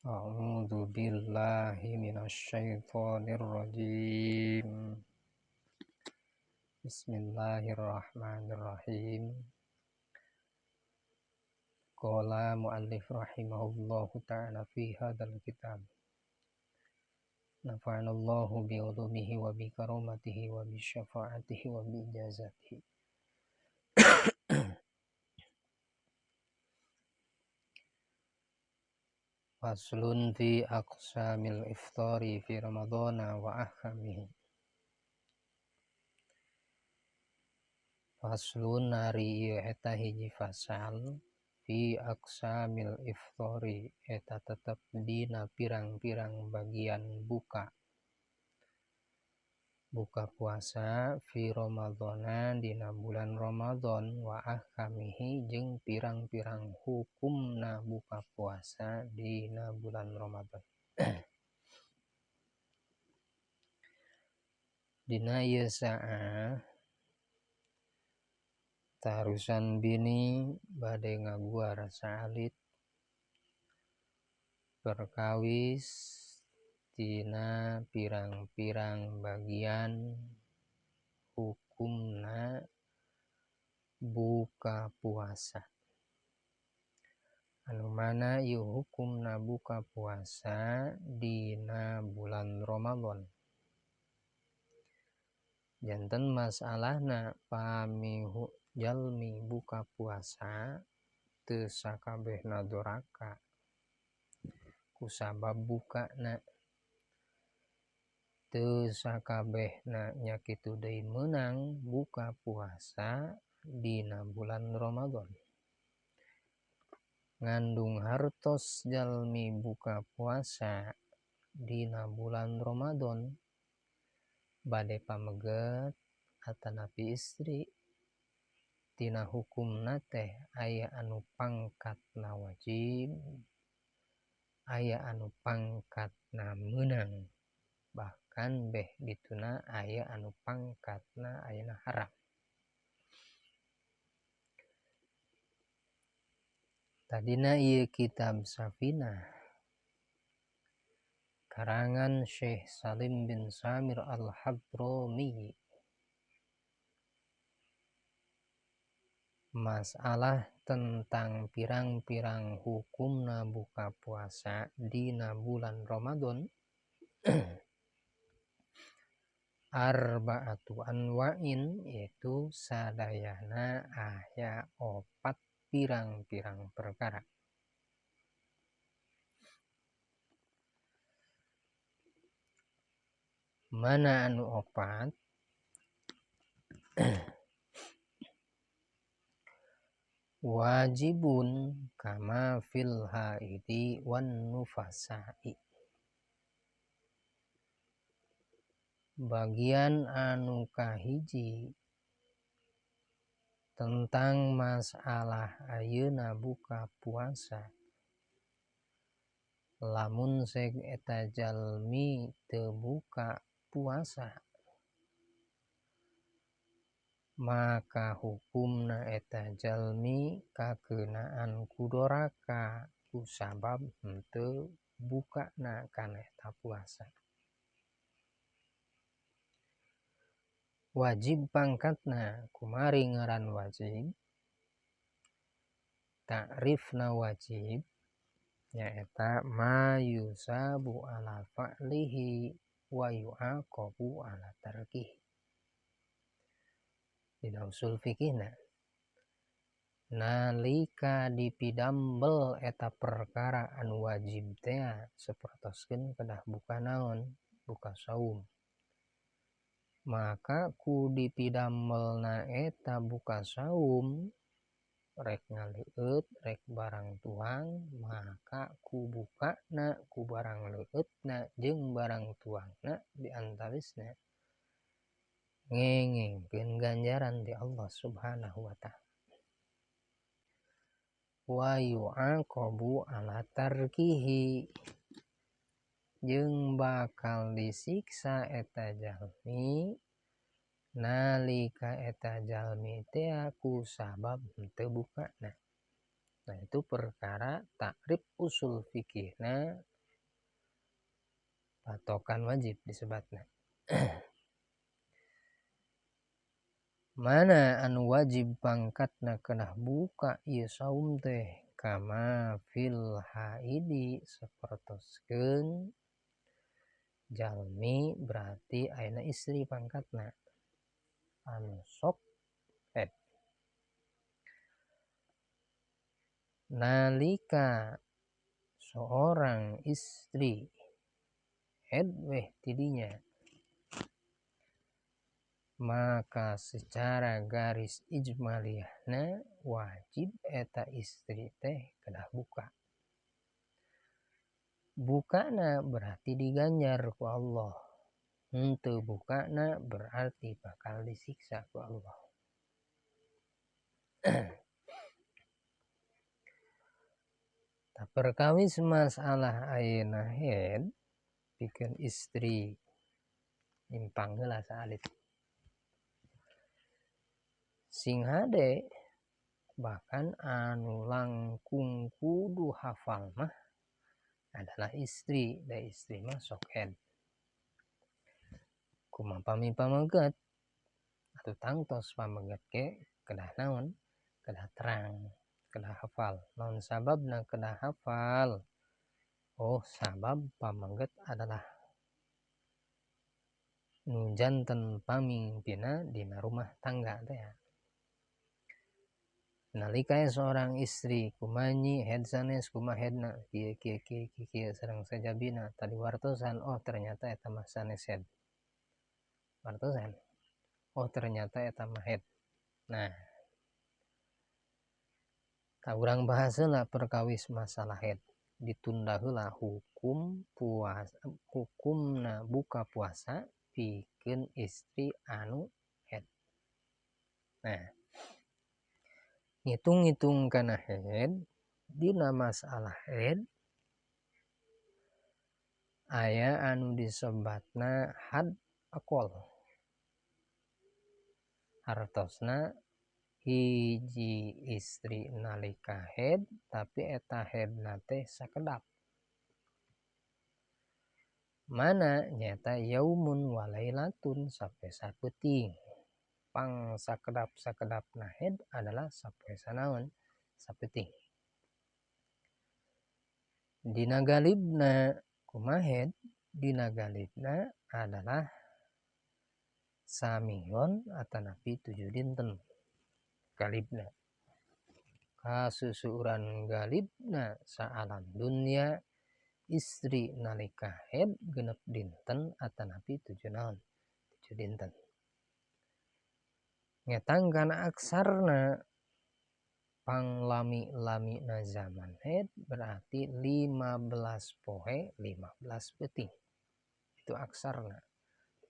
A'udzu billahi minasyaitonir rajim. Bismillahirrahmanirrahim. Qala muallif rahimahullahu ta'ala fi hadzal kitab. Nafa'anallahu bi ulumihi wa bi karamatihi wa bi syafaatihi wa bi ijazatihi. Faslun fi aqsamil iftari fi Ramadhana wa ahkamihi. Faslun ari ieu eta hiji fasal fi aqsamil iftari eta tetep dina pirang-pirang bagian buka. Buka puasa fi Ramadhana dina bulan Ramadan wa ahkamihi jeung pirang-pirang hukumna buka puasa dina bulan Ramadan. Dina ieu saah tarusan bini bade ngaguar saalit perkawis tina pirang-pirang bagian hukumna buka puasa. Anu mana ieu hukumna buka puasa dina bulan Ramadan. Janten masalahna pami jalmi buka puasa teu sakabehna doraka kusabab bukana. Teu sakabehna nya kitu deui meunang buka puasa dina bulan Ramadan. Ngandung hartos jalmi buka puasa dina bulan Ramadan bade pameget atanapi istri tina hukumna teh aya anu pangkatna wajib, aya anu pangkatna meunang, bahkan beh dituna aya anu pangkatna ayana haram. Tadina ieu kitab Safinah karangan Syekh Salim bin Samir Al-Hadrami. Masalah tentang pirang-pirang hukumna buka puasa dina bulan Ramadan arba'atu anwa'in yaitu sadayana aya opat pirang-pirang perkara. Mana anu opat? Wajibun kama fil haidi wan nufasai. Bagian anu kahiji tentang masalah ayeuna buka puasa. Lamun seg eta jalmi teu buka puasa, maka hukumna eta jalmi kakeunaan ku doraka kusabab henteu bukana kana eta puasa. Wajib pangkatna kumari ngaran wajib, ta'rifna wajib nyaeta ma yusabu ala fa'lihi wa yu'aqabu ala tarkihi. Dina usul fikihna nalika dipidambel eta perkara anu wajib teh sapertoskeun kedah buka naon, buka saum. Maka ku dipidamelna eta buka saum rek ngaleueut rek barang tuang, maka ku bukana ku barang leueutna jeung barang tuangna diantawisna ngengengkeun ganjaran di Allah Subhanahu wa ta'ala. Wa yu'aqabu ala tarkihi jeung bakal disiksa eta jalmi nalika eta jalmi teh ku sabab henteu bukana. Nah itu perkara takrif usul fikihna Patokan wajib disebatna. Mana anu wajib pangkatna kenah buka ieu saum teh kama fil haidi sapertoskeun jalmi berarti ayeuna istri pangkatna anu sok haid. Nalika seorang istri haid weh tidinya, maka secara garis ijmaliyahna wajib eta istri teh kedah buka. Bukana berarti diganjar ku Allah. Henteu bukana berarti bakal disiksa ku Allah. Tak perkawis masalah ayeuna haid pikeun istri nyimpang heula saalit. Sing hade bahkan anu langkung kudu hafal mah adalah istri, da istri mah sok haid. Kumaha pami pameget atau tangtos pameget ge kedah naon? Kedah terang, kedah hafal. Naon sababna kedah hafal? Oh, sabab pameget adalah nu janten pamimpinna dina rumah tangga teh. Nalika seorang istri kumanyi head sanes kumaha headna kieu kieu kieu kieu kieu sareng sajabina tadi wartosan, oh ternyata eta mah sanes head. Wartosan, oh ternyata eta mah head. Nah, tak urang bahas heula perkawis masalah head. Ditunda heula hukum puasa, hukumna buka puasa pikeun istri anu head. Nah, ngitung-ngitung kana haid, dina masalah haid aya anu disebatna had akol. Hartosna hiji istri nalika haid tapi eta haidna teh sakedap. Mana nyata yaumun walailatun sampai sapeuting. Pang sakedap-sakedap haid adalah sapoe sanaon sapeuting. Dina galibna kumaha haid? Dina galibna adalah saminggon atanapi 7 dinten galibna. Kasusuran galibna saalam dunia istri nalika haid 6 dinten atanapi 7 naon 7 dinten. Ngetang kana aksarna panglami-lami na zaman haid berarti 15 poe 15 peuting. Itu aksarna.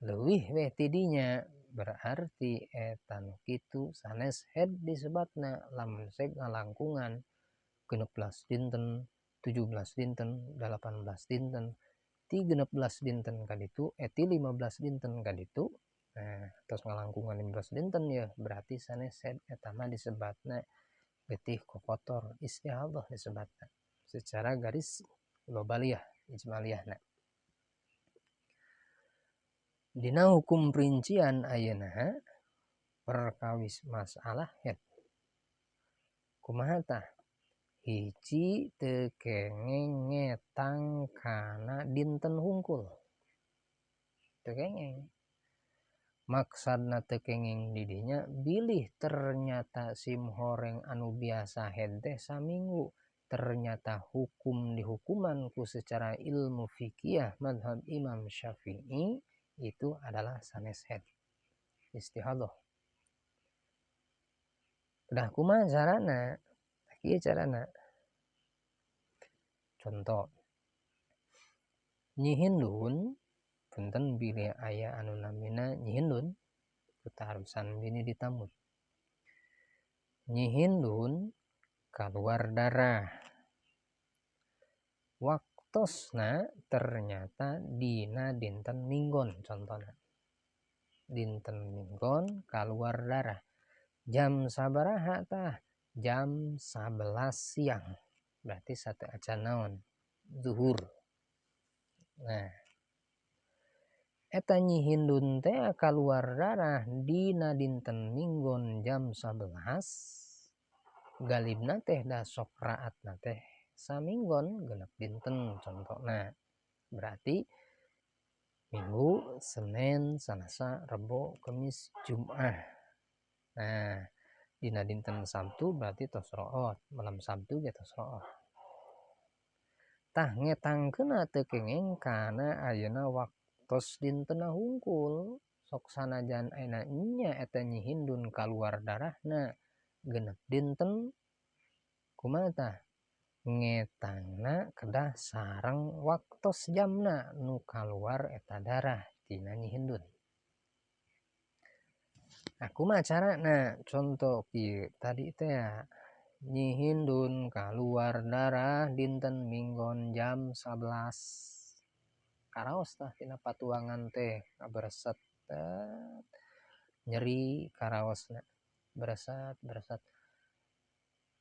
Leuwih weh tidinya berarti eta nu kitu sanes haid disebatna lamun seg ngalangkungan 16 dinten, 17 dinten, 18 dinten, ti 16 dinten kaditu, ti 15 dinten kaditu. Nah, terus ngalangkungan 15 dinten ya berarti sanes haid eta mah disebatna getih kokotor istihadah disebatna secara garis globaliyah ijmaliyahna. Dina hukum perincian ayeuna perkawis masalah haid. Kumaha tah? Hiji teu kengeng ngetang kana dinten hungkul. Teu kengeng. Maksudna teu kengeng didinya bilih ternyata sim horeng anu biasa haid teh saminggu, ternyata hukum dihukuman ku secara ilmu fikih madhab Imam Syafi'i itu adalah sanes haid istihadah. Kedah kumaha carana? Kieu carana. Contoh Nyi Hindun punten bilih aya anu namina Nyi Hindun kutarusan bini ditamut. Nyi Hindun kaluar darah. Waktosna ternyata dina dinten minggon contohna. Dinten minggon kaluar darah. Jam sabaraha tah? Jam 11 siang. Berarti satu acan naon? Zuhur. Nah, Eta Nyi Hindun teh kaluar darah dina dinten Minggon jam 11, galibna teh da sok raatna teh saminggon genep dinten contohna. Berarti Minggu, Senin, Selasa, Rebo, Kemis, Jumat. Nah, dina dinten Sabtu berarti tos root, malam Sabtu ge tos root. Tah ngetangkeunna teu kenging kana ayeuna waktos dintena hungkul, sok sanajan ayeuna nya eta Nyi Hindun kaluar darahna genep dinten, kumaha tah? Ngetangna kedah sareng waktos jamna nu kaluar eta darah tina Nyi Hindun. Nah, kumaha carana? Contoh kieu tadi teh Nyi Hindun kaluar darah dinten Minggon jam 11. Karaos tah tina patuangan teh ngabereset, nyeri karaosna, bereset bereset.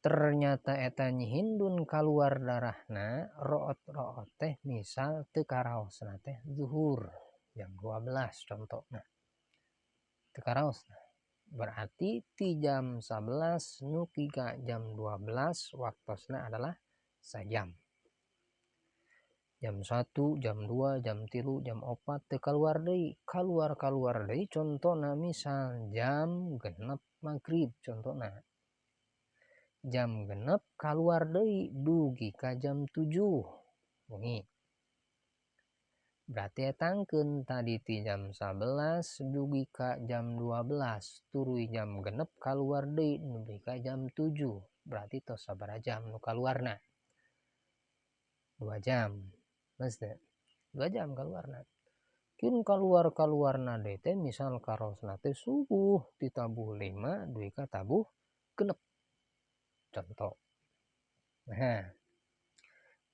Ternyata eta Nyi Hindun kaluar darahna root-root teh misal teu karaosna teh zuhur jam 12 contohna. Teu karaosna. Berarti ti jam 11 nuki ka jam 12 waktosna adalah sajam. Jam 1, jam 2, jam 3, jam 4 teu kaluar deui. Kaluar-kaluar deui contona misal jam genep magrib contona. Jam genep kaluar deui dugi ka jam 7 wengi. Berarti etangkeun tadi ti jam 11 dugi ka jam 12, tuluy jam genep kaluar deui dugi ka jam 7. Berarti tos sabaraha jam nu kaluarna? 2 jam. Geus teu? 2 jam kaluarna. Kin kaluar-kaluarna deui teh misal karaosna teh subuh ti tabuh 5 dugi ka tabuh genep. Contoh. Nah,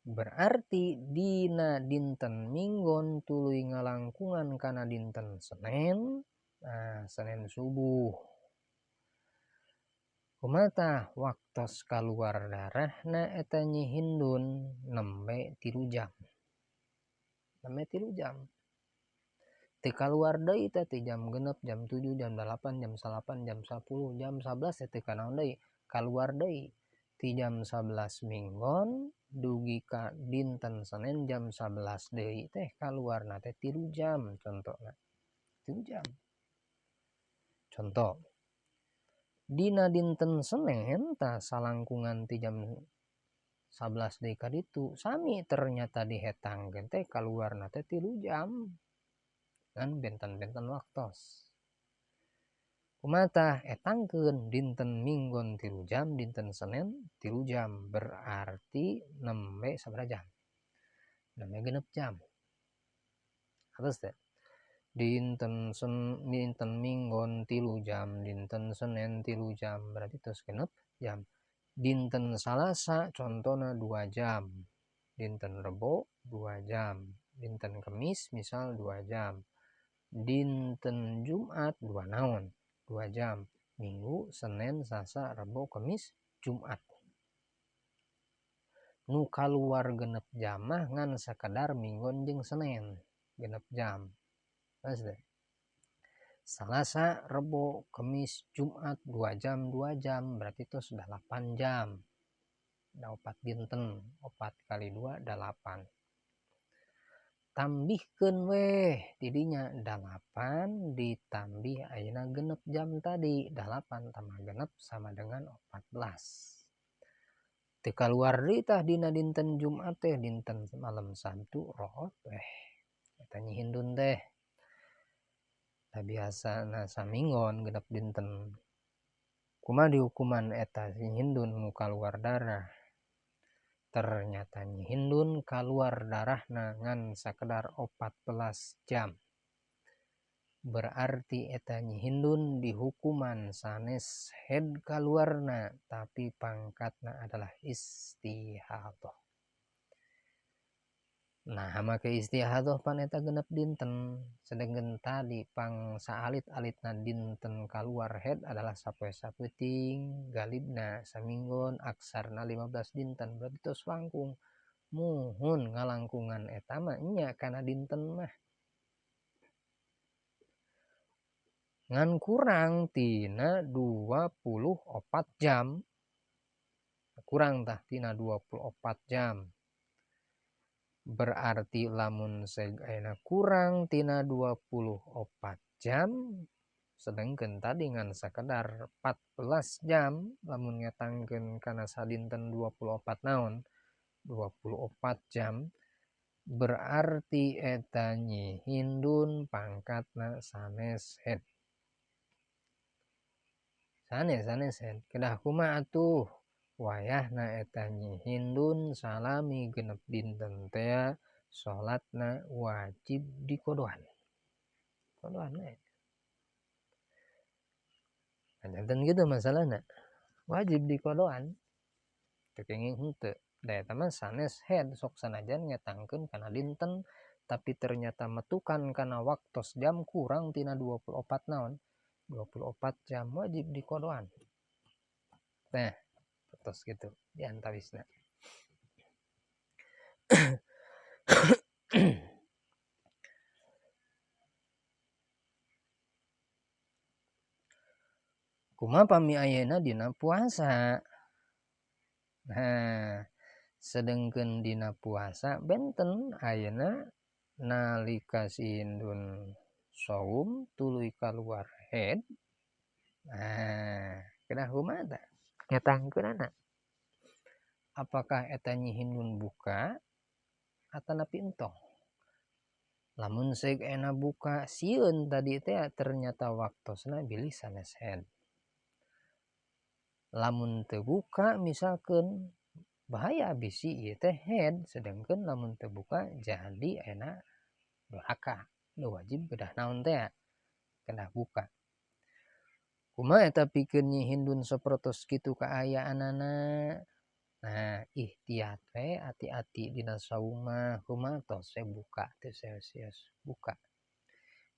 berarti dina dinten Minggon tuluy ngalangkungan kana dinten Senin. Nah, Senin subuh. Kumaha tah waktos kaluar darahna eta Nyi Hindun nembe 3 jam. Nembe 3 jam. Teu kaluar deui teh ti jam genep, jam 7, jam 8, jam 9, jam 10, jam 11 teh teu kanaon deui. Kaluar deui ti jam 11 Minggon dugi ka dinten Senin jam 11 deui teh kaluarna teh 3 jam contona. 3 jam. Contoh. Dina dinten Senin tah salangkungan ti jam 11 deui ka ditu sami ternyata dihetangkeun teh kaluarna teh 3 jam. Kan benten-benten waktos. Kumaha tah etangkeun dinten Minggon 3 jam, dinten Senin 3 jam, berarti nembe sabaraha jam? Nembe genep jam. Atos teh. Dinten dinten Minggon 3 jam, dinten Senin 3 jam, berarti tos genep jam. Dinten Salasa contona 2 jam, dinten Rebo 2 jam, dinten Kemis misal 2 jam, dinten Jumat 2 naon? 2 jam. Minggu, Senin, Selasa, Rebo, Kemis, Jumat. Nu kaluar genep jam mah ngan sakadar Minggon jeung Senin genep jam. Geus teh. Selasa, Rebo, Kemis, Jumat 2 jam, 2 jam, berarti itu sudah 8 jam. Da 4 dinten, 4 kali 2 8. Tambihkeun weh tidinya 8 ditambih ayeuna genep jam tadi, 8 tambah genep sama dengan 14. Teu kaluar deui tah dina dinten Jumat teh, dinten malam Sabtu root weh. Eta Nyi Hindun teh. Da biasana saminggon genep dinten. Kumaha dihukuman eta Nyi Hindun nu kaluar darah? Ternyata Nyi Hindun kaluar darahna ngan sakedar 14 jam. Berarti eta Nyi Hindun dihukuman sanes head kaluarna, tapi pangkatna adalah istihadah. Nah, make istihadah pan eta genep dinten, sedengkeun tadi pang saalit-alitna dinten kaluar head adalah sapoe sapeuting, galibna saminggon, aksarna 15 dinten, berarti tos langkung. Muhun ngalangkungan eta mah nya kana dinten mah. Ngan kurang tina 24 jam. Kurang tah tina 24 jam. Berarti lamun seg ayeuna kurang tina 24 jam, sedengkeun tadi ngan sakedar 14 jam, lamun ngetangkeun kana sadinten 24 naon? 24 jam, berarti eta Nyi Hindun pangkatna sanes head. Sanes, sanes head. Kedah kumaha atuh? Wayahna eta Nyi Hindun salami genep dinten tea salatna wajib dikodohan. Kodohan we. Janten gitu masalahna. Wajib dikodohan. Teu kenging henteu. Da eta mah sanes head sok sanajan ngetangkeun kana dinten tapi ternyata metukan kana waktos jam kurang tina 24 naon? 24 jam wajib dikodohan. Nah, terus gitu di antawisna. Kumaha pami ayeuna dina puasa? Nah, sedengkeun dina puasa benten ayeuna nalika si Hindun saum tuluy kaluar head. Nah, kedah kumaha tah? Ngetangkeunana. Apakah eta Nyi Hindun buka atanapi entong? Lamun seuk ena buka sieun tadi teh ternyata waktosna bilih sanes head. Lamun teu buka misalkeun bahaya bisi ieu teh head, sedengkeun lamun teu buka jadi ena doraka. Nu wajib kedah naon teh? Kedah buka. Kumaha eta pikeun Nyi Hindun sapertos kitu kaayaanana? Nah, ihtiyat we ati-ati dina saum mah kumaha tos we buka teu serius buka.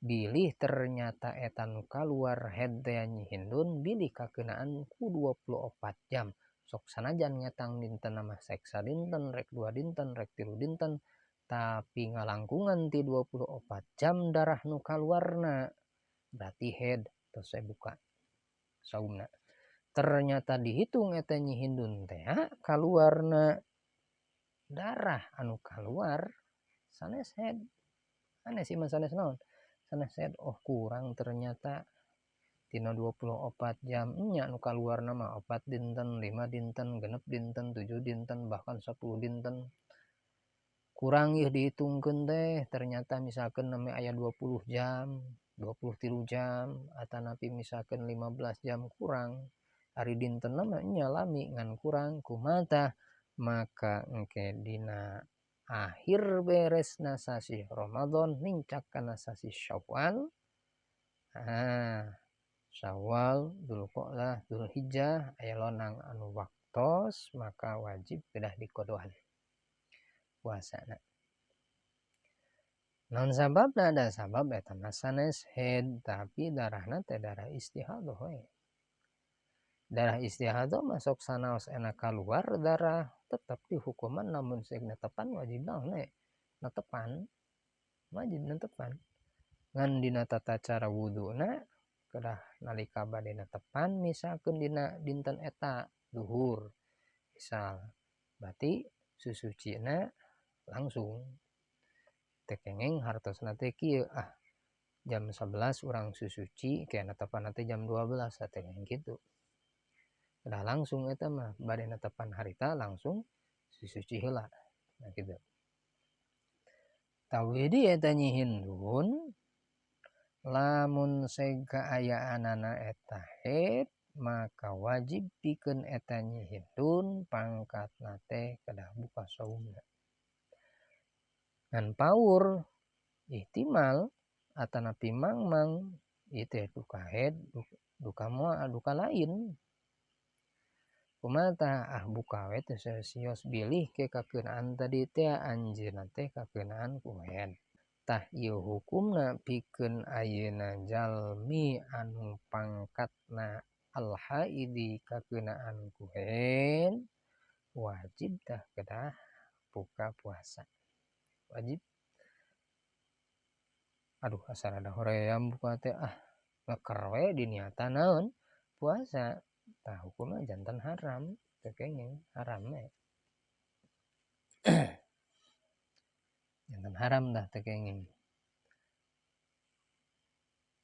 Bilih ternyata eta nu kaluar head teh Nyi Hindun bilih kakeunaan ku 24 jam. Sok sanajan ngetang dinten mah seksa dinten rek 2 dinten rek 3 dinten tapi ngalangkungan ti 24 jam darah nu kaluarna berarti head tos we buka saumna. Ternyata dihitung eta Nyi Hindun teh kaluarna darah anu kaluar sanes head. Aneh sih mah sanes naon? Sanes head. Oh kurang ternyata tina 24 jam nya nu kaluarna mah 4 dinten, 5 dinten, 6 dinten, 7 dinten, bahkan 10 dinten. Kurang ieu dihitungkeun teh ternyata misalkeun nami aya 20 jam, 23 jam, atanapi misalkeun 15 jam kurang. Ari dinten mah nya lami ngan kurang kumaha tah? Maka engke dina akhir beresna sasih Ramadan nincak kana sasih Syawal. Ah, Syawal, Dzulqa'dah, Dzulhijjah aya lonang anu waktos maka wajib kedah dikodohan puasana. Naon sababna? Da sabab eta mah sanes head tapi darahna teh darah istihadah we. Darah istihadah masuk sanaos enak keluar darah tetap dihukuman namun sing netepan wajib naon we? Netepan wajib netepan. Ngan dina tata cara wuduna kedah nalika bade netepan misalkeun dina dinten eta duhur misal berarti susucina langsung teu kengeng hartosna teh kieu ah jam 11 urang susuci kayak netepan teh jam 12 teh kengeng kitu. Udah langsung eta mah bade netepan harita langsung susuci heula. Nah kitu. Tawidi eta Nyi Hindun lamun sega kaayaanana eta haid maka wajib pikeun eta Nyi Hindun pangkatna teh kedah buka saumna. Ngan paur ihtimal atanapi mangmang ieu teh duka haid duka moal duka lain. Kumaha tah? Ah buka we teh serius bilih ke kakeunaan tadi teh anjeunna teh kakeunaan ku haid. Tah ieu hukumna pikeun ayeuna jalmi anu pangkatna al-haidi kakeunaan ku haid wajib tah kedah buka puasa. Wajib. Aduh asa rada hoream buka teh ah. Ngeker we diniatan naon puasa tah hukumna janten haram teu kenging haram we. Janten haram dah teu kenging.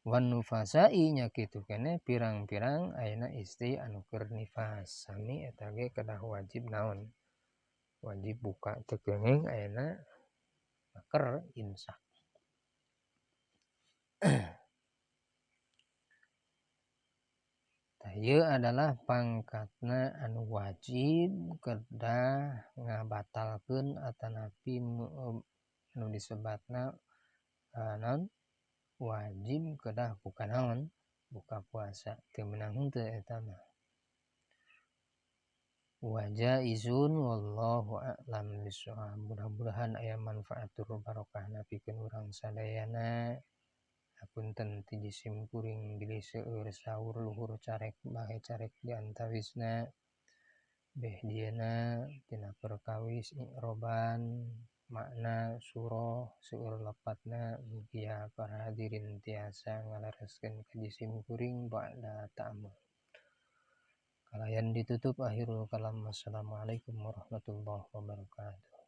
Wan nufasai nya kitu keneh pirang-pirang ayeuna istri anu keur nifas sami eta ge kedah wajib naon wajib buka teu kenging ayeuna keur imsak. Tah ieu adalah pangkatna anu wajib kedah ngabatalkeun atanapi anu disebatna naon wajib kedah buka naon buka puasa teu meunang henteu eta mah. Wa jaizun wallahu a'lam bissawab. Mudah-mudahan aya manfaat tur barokahna pikeun urang sadayana. Hapunten ti jisim kuring bilih seueur saur luhur carek bahe carek di antawisna beh dieuna tina perkawis i'roban makna surah seueur lepatna mugia para hadirin tiasa ngalereskeun ka jisim kuring ba'da ta'amul. Kalayan ditutup akhirul kalam. Wassalamualaikum warahmatullahi wabarakatuh.